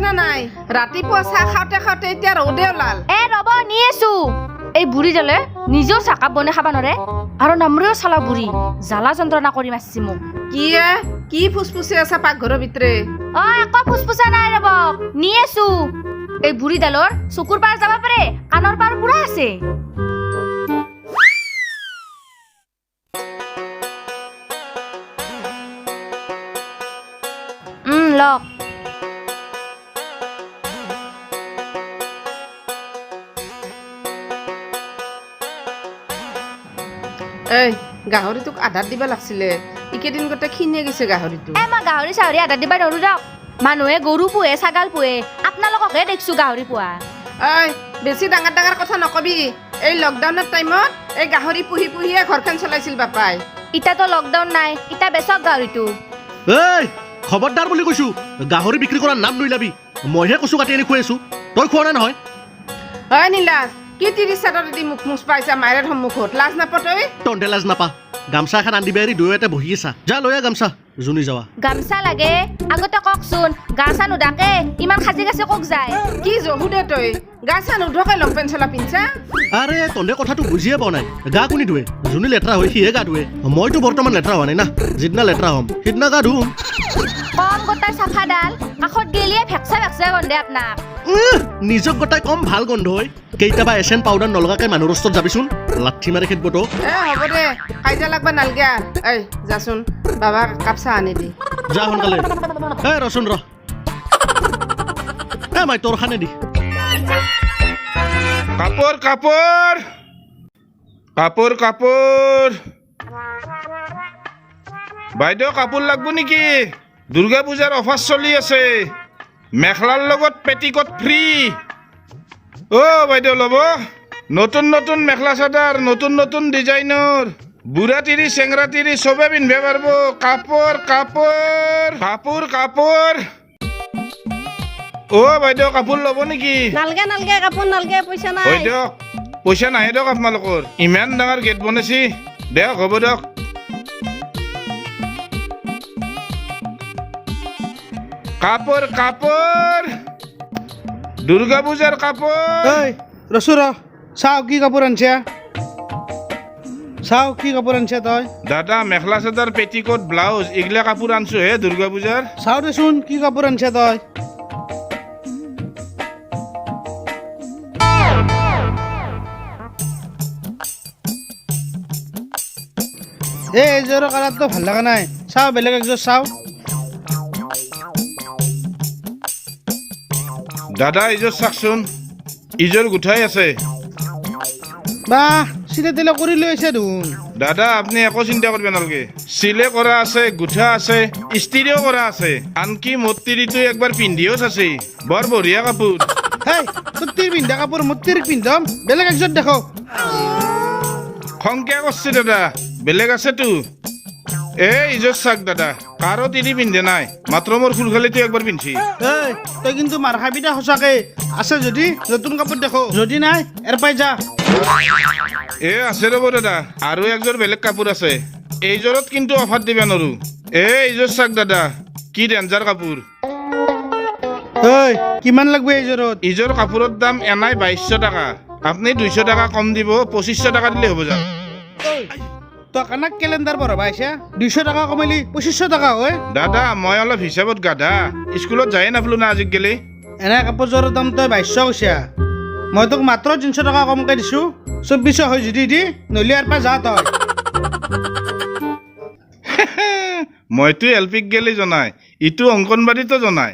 না নাই? ৰাতিপুৱা চাহ খাওঁতে খাওঁতে এতিয়া ৰ'দে ওলাল। এ ৰ'ব, নি আছো। এই বুঢ়ী ডালে নিজেও চাহকাপ বনাই খাব নোৱাৰে আৰু নামৰেও চালা বুঢ়ী জ্বালা যন্ত্ৰণা কৰি মাৰছি মোক। কি এ? কি ফুচফুচি আছা পাকঘৰৰ ভিতৰে? অ একো ফুচফুচা নাই, ৰ'ব নি আছো। এই বুঢ়ীডালৰ চকুৰ পাৰ যাব পাৰে, কাণৰ পাৰ পুৰা আছে। লওক। এই গাহৰিটোক আধাৰ দিবা লাগছিলে, ইকেইদিন গোটেই ক্ষীণে গৈছে গাহৰিটো। এ মই গাহৰি চাহৰি আধাৰ দিবা নোৱাৰো দিয়ক। মানুহে গৰু পোহে, ছাগাল পোহে, আপোনালোককহে দেখছো গাহৰি পোহা। ঐ বেছি ডাঙৰ ডাঙৰ কথা নকবি। এই লকডাউনৰ টাইমত এই গাহৰি পুহি পুহিয়ে ঘৰখন চলাইছিল বাপাই। ইতাতো লকডাউন নাই, ইতা বেচক গাহৰিটো। এই খবৰদাৰ বুলি কৈছো, গাহৰি বিক্ৰী কৰাৰ নাম লৈ লাবি। মইহে কচু কাটি আনি খুৱাইছো, তই খোৱা নাই নহয়। ঐ নীলাজ, কি তিৰিছ চাদৰ দি মুখ মুচ পাইছা মায়েৰ সন্মুখত, লাজ নাপ তই? তহঁতে লাজ নাপা। গামোচা এখন আনি দিবা এৰি দুয়ো এটা বহি আছা। যা লৈ আহ গামোচা, জুনি যাৱা। গামচা লাগে? আগতে কওকচোন, গা চা নুধাকে ইমান সাজি কাচি কক যায়? কি জহু দে তই, গা চা নুধুৱাকে লং পেণ্ট চোলা পিন্ধছা? আৰে তহঁতে কথাটো বুজিয়ে পোৱা নাই। গা কোনে ধুৱে? যোনে লেতেৰা হয় সিহে গা ধুৱে। মইতো বৰ্তমান লেতেৰা হোৱা নাই না, যিদিনা লেতেৰা হ'ম সিদিনা গা ধুম। কম গোটাই চাফাডাল কাষত গেলিয়ে ভেকচা ভেকচা গন্ধে আপোনাক। নিজক গোটাই কম ভাল গোন্ধ হয়। কেইটাবা এচেণ্ট পাউডাৰ নলগাকে মানুহৰ ওচৰত যাবিচোন, লাঠি মাৰি খেদব তোক। এ হ'ব দে, কাজিয়া লাগবা নালগে আৰ। এই যাচোন বাবাক কাপ চাহ আনি দি। যা সোনকালে। এ ৰচোন ৰ, এ মাই তোৰ খানে দি। কাপোৰ কাপোৰ কাপোৰ কাপোৰ, বাইদেউ কাপোৰ লাগব নেকি? দুৰ্গা পূজাৰ অফাৰ চলি আছে, মেখেলাৰ লগত পেটিকোট ফ্ৰী। অ' বাইদেউ ল'ব? নতুন নতুন মেখেলা চাদৰ, নতুন নতুন ডিজাইনৰ, বুঢ়া তিৰি চেংৰা তিৰি চবে পিন্ধিব পাৰিব। কাপোৰ কাপোৰ কাপোৰ কাপোৰ। অ' বাইদেউ কাপোৰ ল'ব নেকি? নালগে নালগে, কাপোৰ নালগে, পইচা নাই। হয় দিয়ক, পইচা নাহে দিয়ক আপোনালোকৰ। ইমান ডাঙৰ গেট বনাইছি, দিয়ক হ'ব দিয়ক। কাপোৰ কাপোৰ, দুৰ্গা পূজাৰ কাপোৰ। এই ৰচো ৰ, চাওঁ কি কাপোৰ আনছা, চাওঁ কি কাপোৰ আনছা তই। দাদা মেখেলা চাদৰ, পেটিকোট, ব্লাউজ এইগিলা কাপোৰ আনছো হে দুৰ্গা পূজাৰ। চাওঁ দেচোন কি কাপোৰ আনছা তই। এই এইযোৰৰ কালাৰটো ভাল লগা নাই, চাওঁ বেলেগ একযোৰ চাওঁ। দাদা এইযোৰ চাওকচোন, ইযোৰ গোঠাই আছে। বাহ, চিলাই তিলাই কৰি লৈ আহিছা দেখোন। দাদা আপুনি একো চিন্তা কৰিব নালাগে, চিলে কৰা আছে, গোঠা আছে, ইস্ত্ৰিও কৰা আছে, আনকি মোৰ তিৰিটো একবাৰ পিন্ধিও চাইছে। বৰ বঢ়িয়া কাপোৰ। হেই তোৰ তিৰ পিন্ধা কাপোৰ মোৰ তিৰিক পিন্ধাম, বেলেগ একযোৰ দেখো। খং কিয় কৰছে দাদা, বেলেগ আছেতো। এই ইযোৰ চাওক দাদা, কাৰো তিৰি পিন্ধে নাই, মাত্ৰ মোৰ খুলখালিটো একবাৰ পিন্ধছি। এই তই কিন্তু মাৰ খাবি দে সঁচাকে। আছে যদি নতুন কাপোৰ দেখো, যদি নাই এৰ পাই যা। এ আছে ৰ'ব দাদা, আৰু একযোৰ বেলেগ কাপোৰ আছে, এইযোৰত কিন্তু অফাৰ দিব নোৱাৰো। এই এইযোৰ চাওক দাদা, কি ডেঞ্জাৰ কাপোৰ। ঐ কিমান লাগব এইযোৰত? ইযোৰ কাপোৰৰ দাম এনাই 2200 টকা, আপুনি 200 টকা কম দিব, 2500 টকা দিলে হ'ব যাওক। তই কানাক কেলেণ্ডাৰ পঢ়াব আহিছা, 200 টকা কমালি 2500 টকা হয়। দাদা মই অলপ হিচাপত গাধা, স্কুলত যায়ে নাপালো না আজিক গেলি। এনে কাপোৰযোৰৰ দাম তই 2200 কৈছা, মই তোক মাত্ৰ 300 টকা কমকৈ দিছোঁ, 2400 হয় যদি দি, নহ'লে ইয়াৰ পৰা যা তই। মইতো এল পিক গেলি জনাই, ইটো অংকনবাড়ীতো জনাই।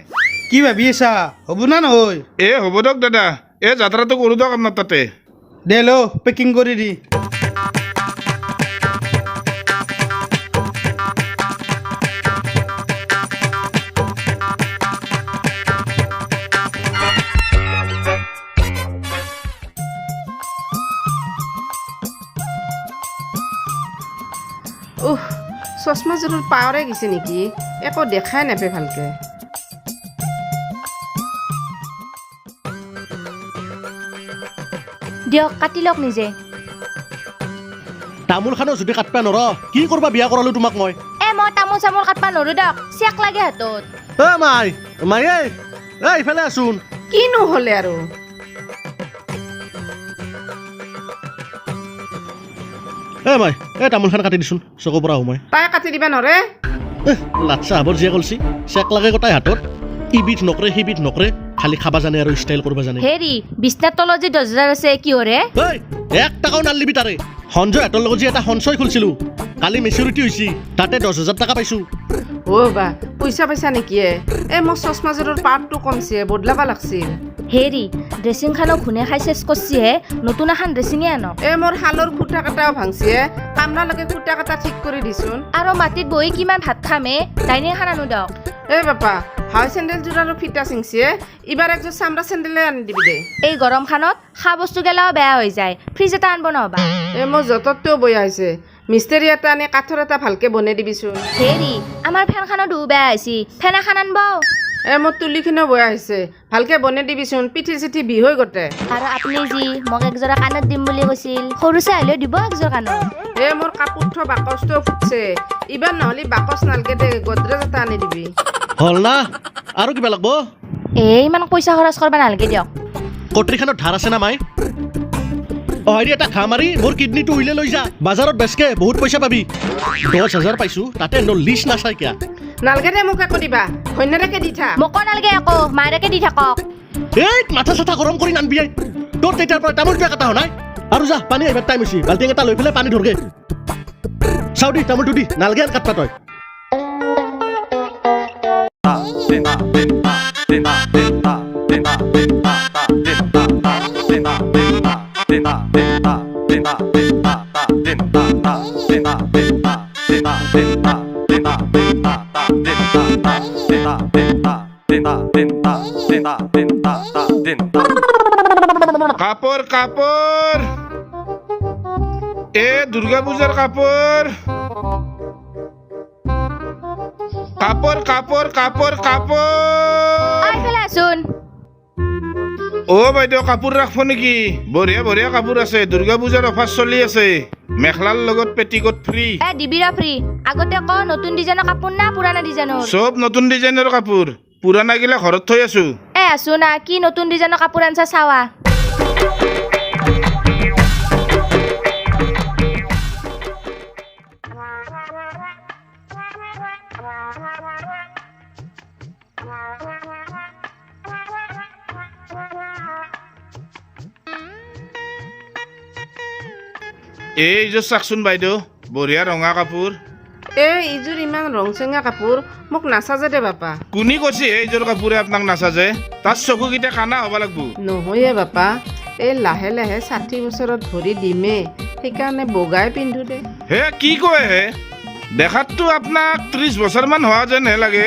কি ভাবি আছা, হ'ব না নহয়? এ হ'ব দিয়ক দাদা, এই যাত্ৰাটো কৰোঁ দিয়ক আপোনাৰ তাতে। দে ল পেকিং কৰি দি। উহ, চশমাযোৰৰ পাৱাৰে গৈছে নেকি, একো দেখাই নাপায় ভালকে। দিয়ক কাটি লওক নিজে। তামোলখনো যদি কাটবা নোৰ, কি কৰবা বিয়া কৰালো তোমাক মই? এ মই তামোল চামোল কাটবা নৰো দিয়ক, চেক লাগে হাতত। এ মাই মাই, এই এই ইফালে আছোন। কিনো হ'লে আৰু? এ মাই, এই তামোলখন কাটি দিছোন, চকুৰ পৰা আহোঁ মই। তাই কাটি দিবা নৰে? লাচ্ছা হাবৰ জীয়ে কলছি চেক লাগে গোটাই হাতত, ইবিধ নকৰে সিবিধ নকৰে, খালি খাবা জানে আৰু ষ্টাইল কৰিব জানে। হেৰি, বিছনাৰ তলত যে 10,000 আছে কিহৰে? ঐ, 1 টকাও নাললিবি তাৰে। সঞ্জয় হাতৰ লগত যে এটা সঞ্চয় খুলিছিলোঁ, কালি মেচিউৰিটি হৈছে, তাতে 10,000 টকা পাইছোঁ। অ' বা, পইচা পাইছা নেকি? এ মোৰ চশমাযোৰৰ পাৰটো কমছে, বদলাবা লাগছিল। হেৰি, ড্ৰেছিংখনো ঘূণে খাই চেচ কৰছিহে, নতুন এখন ড্ৰেছিঙে আনক। এ মোৰ শালৰ খুটা কেইটাও ভাংছে, কামনা লগে খুটা কেইটা ঠিক কৰি দিচোন। আৰু মাটিত বহি কিমান ভাত খাম হে, ডাইনিং এখন আনো দিয়ক। এ বাপা, হাই চেণ্ডেলযোৰাৰো ফিটা ছিংছে, ইবাৰ একযোৰ চামৰা চেণ্ডেলে আনি দিবি দে। এই গৰমখনত খা বস্তু গেলাও বেয়া হৈ যায়, ফ্ৰিজ এটা আনব নহবা। এ মোৰ যঁতৰটোও বয়া হৈছে, মিস্ত্ৰী এটা আনি কাঠৰ এটা ভালকে বনাই দিবিচোন। হেৰি, আমাৰ ফেনখনো দুহো বেয়া হৈছে, ফেন এখন আনব। এ মোৰ তুলিখিনিও বয়া হৈছে, ভালকে বনাই দিবিচোন, পিঠি চিঠি বিষ হৈ গোটে। আৰু আপুনি যি মোক একযোৰা কাণত দিম বুলি কৈছিল, সৰু চাই হ'লেও দিব একযোৰ কাণত। এ মোৰ কাপোৰ থোৱা বাকচটোও ফুটছে, ইবাৰ নহ'লে বাকচ নালগে দে, গডৰেজ এটা আনি দিবি। হ'ল না আৰু কিবা লাগব? এই ইমান পইচা খৰচ কৰিব নালাগে দিয়ক। কটৰীখনত ধাৰ আছে না মাই? অ হেৰি, এটা ঘাঁ মাৰি মোৰ কিডনীটো উইলে লৈ যা, বাজাৰত বেচকে বহুত পইচা পাবি। 10,000 পাইছোঁ, তাতে লিষ্ট নাচাই কিয়া। নালগে দে মোক একো দিবা, ঘৈণীয়েকে দি থাক। মোকো নালগে একো, মায়েৰকে দি থাকক। এই মাথা চাথা গৰম কৰি নানবি, তোৰ তেতিয়াৰ পৰা তামোলটো কটা হোৱা নাই। আৰু যা, পানী আহিবাৰ টাইম হৈছে, বাল্টিং এটা লৈ পেলাই পানী ধৰগে। চাওঁ দি তামোলটো দি, নালগে আৰু কাটবা তই। কাপোৰ কাপোৰ, এ দুৰ্গা পূজাৰ কাপোৰ, কাপোৰ কাপোৰ কাপোৰ কাপোৰ। আইফালে আছোন। অ বাইদেউ, কাপোৰ ৰাখব নেকি? বঢ়িয়া বঢ়িয়া কাপোৰ আছে, দুৰ্গা পূজাৰ অফাৰ চলি আছে, মেখেলাৰ লগত পেটিকোট ফ্ৰী। এ দিবি ৰ ফ্ৰী, আগতে ক নতুন ডিজাইনৰ কাপোৰ না পুৰাণা ডিজাইনৰ? চব নতুন ডিজাইনৰ কাপোৰ, পুৰাণা গিলা ঘৰত থৈ আছো। এ আছো না, কি নতুন ডিজাইনৰ কাপোৰ আনছা চাৱা। এইযোৰ চাওকচোন বাইদেউ, বঢ়িয়া ৰঙা কাপোৰ। এ এইযোৰ ইমান ৰংচঙীয়া কাপোৰ মোক নাচাজে দে বাপা। কোনে কৈছে এইযোৰ কাপোৰে আপোনাক নাচাজে? তাৰ চকুকেইটা কানা হ'ব লাগব। নহয়ে বাপা, এই লাহে লাহে 60 বছৰত ভৰি দিমেই, সেইকাৰণে বগাই পিন্ধো দে। হে কি কয় হে, দেখাততো আপোনাক 30 বছৰমান হোৱা যেনহে লাগে।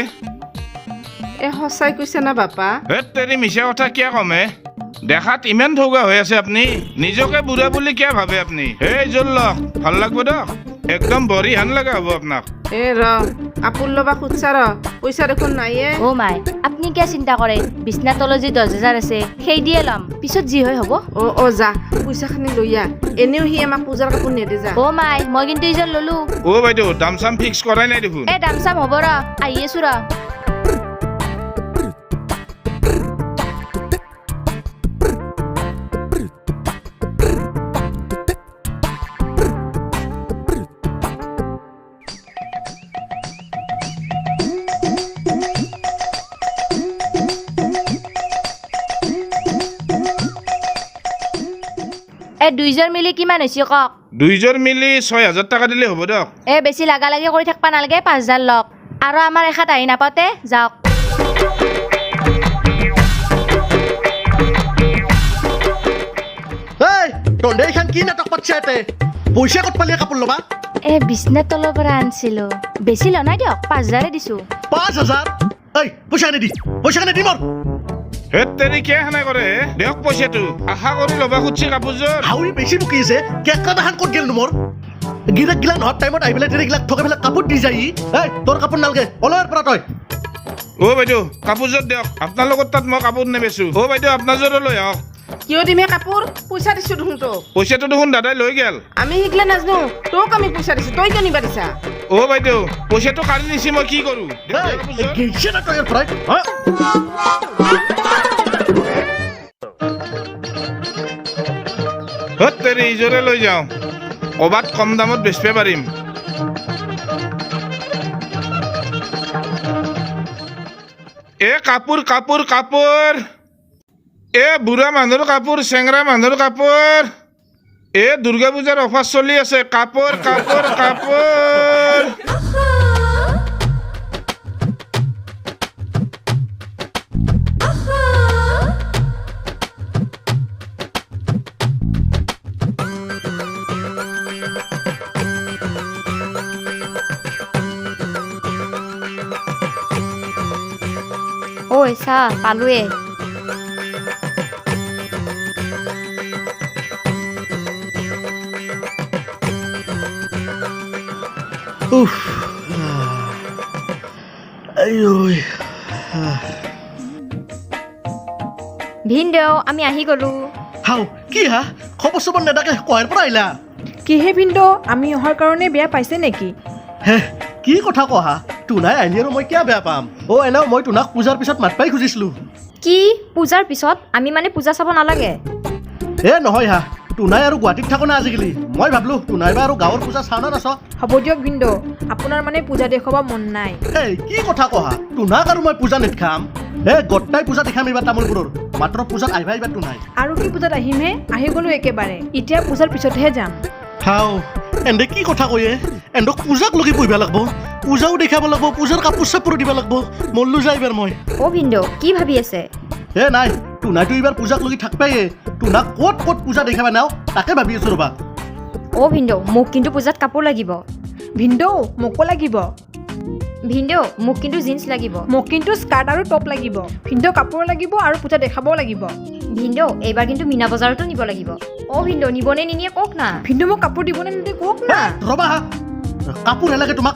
এ সঁচাই কৈছে না বাপা? হে তেৰি, মিছা কথা কিয় কম হে? দেখাত ইমান ঠগা হৈ আছে আপুনি, নিজকে বুঢ়া বুলি কিয় ভাবে আপুনি? হে এইযোৰ লওক, ভাল লাগব দিয়ক, একদম বৰিহান লগা হ'ব আপোনাক। এ ৰ, কাপোৰ ল'বা খুজছা ৰ, পইচা দেখোন নাইয়ে। অ মাই, আপুনি কিয় চিন্তা কৰে, বিছনাৰ তলত যি 10,000 আছে সেই দিয়ে ল'ম, পিছত যি হয় হ'ব। অ অ যা, পইচাখিনি লৈ আহ, এনেও সি আমাক পূজাৰ কাপোৰ নেদে যা। অ মাই, মই কিন্তু এইযোৰ ল'লো। অ বাইদেউ, দাম চাম ফিক্স কৰাই নাই দেখোন। এ দাম চাম হ'ব ৰ, আহি আছো ৰ। এ দুইযোৰ মিলি কিমান হৈছে কওক? দুইযোৰ মিলি 6,000 টকা দিলে হ'ব দিয়ক। এ বেছি লাগা লাগি কৰি থাকবা নালাগে, 5,000 লওক, আৰু আমাৰ এখাত আহি নাপাওঁতে যাওক। এই তহঁতে এইখন কি নাটক পাতছা ইয়াতে? পইচা ক'ত পালি কাপোৰ ল'বা? এ বিছনাৰ তলৰ পৰা আনিছিলো, বেছি লোৱা নাই দিয়ক, 5,000 দিছো। 5,000? এই পইচা আনি দি, পইচা আনি দি মোৰ। হে তেৰি, কিয় সেনে কৰে হে? দিয়ক পইচাটো, আশা কৰি ল'বা খুজিছে কাপোৰযোৰ। হাউৰি বেছি বকি আছে, কেকটা দেখান ক'ত গেল নো মোৰ? গিৰেক গিলা নোহোৱাৰ টাইমত আহি পেলাই তেৰেগিলাক ঠগাই পেলাই কাপোৰ দি যায় ই। এই তোৰ কাপোৰ নালগে, ওলাই ইয়াৰ পৰা তই। অ বাইদেউ, কাপোৰযোৰ দিয়ক, আপোনাৰ লগত তাত মই কাপোৰ নেবেচো। অ বাইদেউ, আপোনাৰযোৰো লৈ আহক। কিয় দিমে কাপোৰ? পইচা দিছো দেখোন তোক। পইচাটো দেখোন দাদাই লৈ গেল। আমি শিকলে নাজনো, তোক আমি পইচা দিছো, তই কিয় নিবা দিছা? অ বাইদেউ, পইচাটো কাঢ়ি নিছি, মই কি কৰো? গেইছে না তই ইয়াৰ পৰাই? হা? হত তেৰি, ইজৰে লৈ যাওঁ, ক'ৰবাত কম দামত বেচিব পাৰিম। এ কাপোৰ কাপোৰ কাপোৰ, এ বুঢ়া মানুহৰ কাপোৰ, চেংৰা মানুহৰ কাপোৰ, এ দুৰ্গা পূজাৰ অফাৰ চলি আছে, কাপোৰ কাপোৰ কাপোৰ। ঐ চা, পালোৱে। উফ, আইঐ। ভিনদেউ, আমি আহি গ'লো। হাও কি হা, খবৰ চবৰ নেদাকে কয়াৰ পৰা আহিলা? কিহে ভিনদেউ, আমি অহাৰ কাৰণে বেয়া পাইছে নেকি? হে, কি কথা কহা, তোনাই আহিলি আৰু মই কিয় বেয়া পাম? অ এনেও মই তোনাক পূজাৰ পিছত মাত পাই খুজিছিলো। কি পূজাৰ পিছত? আমি মানে পূজা চাব নালাগে? এ নহয় হা, তোনাই আৰু গুৱাহাটীত থাকো না আজিকালি, মই ভাবলো তোনাই বা আৰু গাঁৱৰ পূজা চাওঁ না নাচ। হ'ব দিয়ক ভিনদেউ, আপোনাৰ মানে পূজা দেখুৱাব মন নাই। এই কি কথা কহা, তোনাক আৰু মই পূজা নেদেখাম? এ গোটাই পূজা দেখাম এইবাৰ তামোলপুৰৰ, মাত্ৰ পূজাত আহিবা এইবাৰ তোনাই। আৰু কি পূজাত আহিমহে, আহি গ'লো একেবাৰে, এতিয়া পূজাৰ পিছতহে যাম। হাও, এন্দে কি কথা কয়ে, এন্দক পূজাক লগি পুহিব লাগব, পূজাও দেখাব লাগব, পূজাৰ কাপোৰ চাপোৰো দিব লাগব, মল্লো যায় এইবাৰ মই। অ ভিনদেউ, কি ভাবি আছে? এ নাই, তোনাইতো এইবাৰ পূজাক লগি থাকপায়ে, তোনাক ক'ত ক'ত পূজা দেখাবা নাও তাকে ভাবি আছো ৰ'বা। অ ভিনদেউ, মোক কিন্তু পূজাত কাপোৰ লাগিব। ভিনদেউ, মোকো লাগিব। ভিনদেউ, মোক কিন্তু জিন্স লাগিব। মোক কিন্তু স্কাৰ্ট আৰু টপ লাগিব। ভিনদেউ, কাপোৰ লাগিব আৰু পূজা দেখাবও লাগিব। ভিনদেউ, এইবাৰ কিন্তু মীনা বজাৰতো নিব লাগিব। অ ভিনদেউ, নিবনে নিনিয়ে কওক না। ভিনদেউ, মোক কাপোৰ দিবনে নিদিয়ে কওক না। ৰ'বা হা, কাপোৰ নালাগে তোমাক,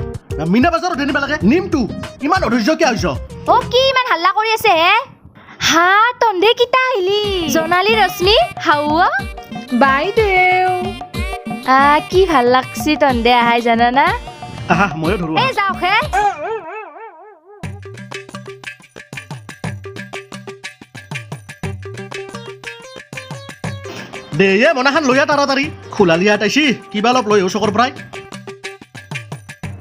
মীনা বজাৰত নিব লাগে নিমটো, ইমান অধৈৰ্য কিয় হৈছ? অ কি ইমান হাল্লা কৰি আছে হে? হা, তন্ধে কিতা আহিলি? জনালী ৰশ্মি হাওৱা বাইদেউ। কি ভাল লাগছি তন্ধে আহাই জানানা? আহা, ময়ো ধৰো। এ যাওক হে। দে এ মনাখান লৈ আহ তাড়াতাড়ি, খোলালি আটাইছি, কিবা অলপ লৈ আহো চকৰ পৰাই।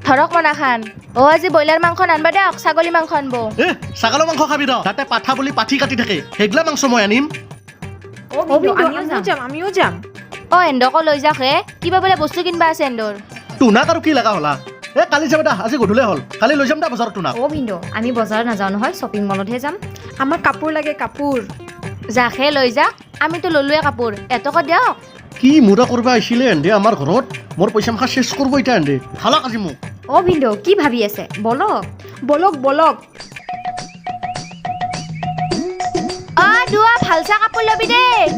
ধৰক মনাখান। অ আজি ব্ৰইলাৰ মাংস নানবা দিয়ক, ছাগলী মাংস আনব। এ ছাগলৰ মাংস খাবি ৰ, তাতে পাঠা বুলি পাঠি কাটি থাকে, সেইগিলা মাংস মই আনিম। অ ভিনদেউ, আমিও যাম, আমিও যাম। অ এন্দকো লৈ যাওক হে, কিবা বোলে বস্তু কিনবা আছে এন্দৰ। তোনাক আৰু কি লগা হলা? এ কালি যাম দা, আজি গধূলি হ'ল, কালি লৈ যাম দা বজাৰত তোনাক। অ ভিনদেউ, আমি বজাৰত নাযাওঁ নহয়, শ্বপিং মলতহে যাম। আমাক কাপোৰ লাগে, কাপোৰ। যাকহে লৈ যাক, আমিতো ল'লোৱে কাপোৰ, এটকা দিয়ক। কি মূৰা কৰবা আহিছিলে এন্দে আমাৰ ঘৰত, মোৰ পইচা মাখা শেষ কৰিব এতিয়া এন্দে, খালাক আজি মোক। অ ভিনদেউ, কি ভাবি আছে? বলক বলক বলক। অ দুৱা ভাল চা কাপোৰ ল'বি দেই।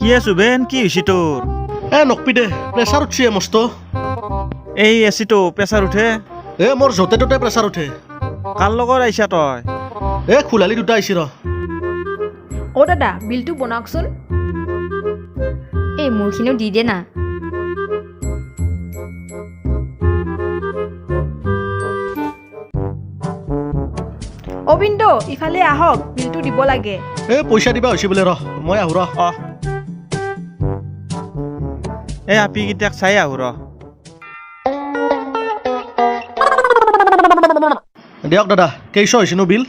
কি শুভেন, কি হৈছে তোৰ? এ নকবি দে, প্ৰেছাৰ উঠছে মস্ত। এই এচিটো প্ৰেছাৰ উঠে? এ মোৰ য'তে ত'তে প্ৰেছাৰ উঠে। কাৰ লগত আহিছা তই? এ খোলালি দুটা আহিছে ৰ। অ দাদা, বিলটো বনাওকচোন। এই মোৰখিনিও দি দে না। অ ভিনদেউ, ইফালে আহক, বিলটো দিব লাগে। এ পইচা দিবা হৈছে বোলে, ৰ মই আহো ৰ। অ এই আপি কেইটাক চাই আহো ৰ। দিয়ক দাদা, কেইশ হৈছে নো বিল?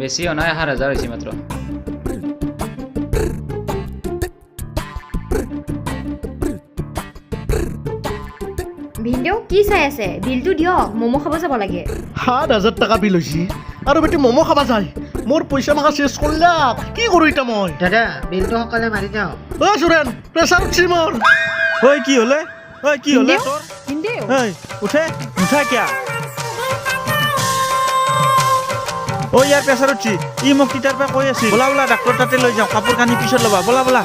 বেছি হোৱা নাই, 7000 হৈছে মাত্ৰ। ভিনদেউ, কি চাই আছে? বিলটো দিয়ক, ম'ম' খাব যাব লাগে। 7000 টকা বিল হৈছে আৰু বেটি ম'ম' খাবা যায়। মোৰ পইচা মাখা চেচ কৰলাক। কি কৰোঁ এতিয়া মই? দাদা, বিলটো সোনকালে মাৰি দিয়ক। ঐ সুৰেন, প্ৰেছাৰ উঠছি মোৰ। ঐ কি হ'লে? ঐ কি হ'লে তোৰ? ভিনদেউ। ঐ উঠে নুঠা কিয়া? ঐ ইয়াৰ প্ৰেছাৰ উঠছি। ই মোক তিতাৰ পৰা কৈ আছিল। ব'লা ব'লা, ডাক্তৰ তাতে লৈ যাওঁ, কাপোৰ কানি পিছত ল'বা, ব'লা ব'লা।